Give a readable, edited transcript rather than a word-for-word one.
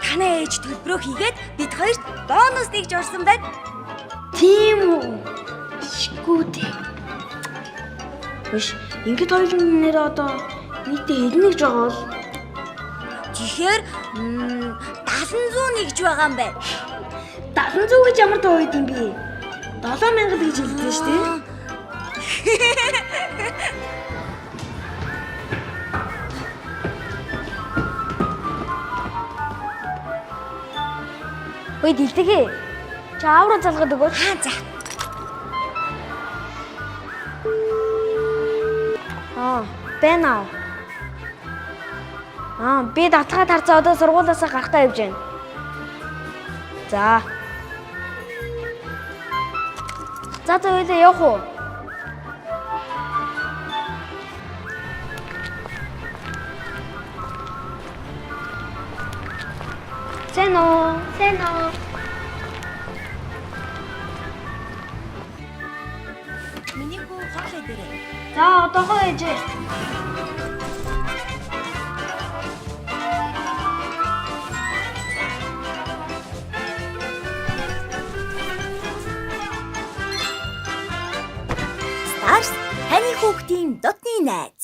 Танай ээж төлбөрөө хийгээд бид хоёрт бонус нэгж орсон байна. Тийм үү? Шгүү дээ. Биш, ингээд хоёулын нэр одоо нийтдээ хэдэн нэгж байгаа бол Тэгэхээр 700 нэгж байгаа юм байна. 700 гэж ямар тоо байд юм бэ? 7000 л гэж хэлдэг шүү дээ. Ой, дэлдэхээ. Чи аавраа залгаад өгөөч. Аа за. Аа, байна аа. Аа, би датлага тарцаа одоо сургуулиасаа гарахтаа явж байна. За. За за ойлоо явах уу? Сайн уу? Сайн уу? Миний хүү хоолой дээрээ. За, одоохоо ээжээ. Stars таны хүүхдийн дотны найз.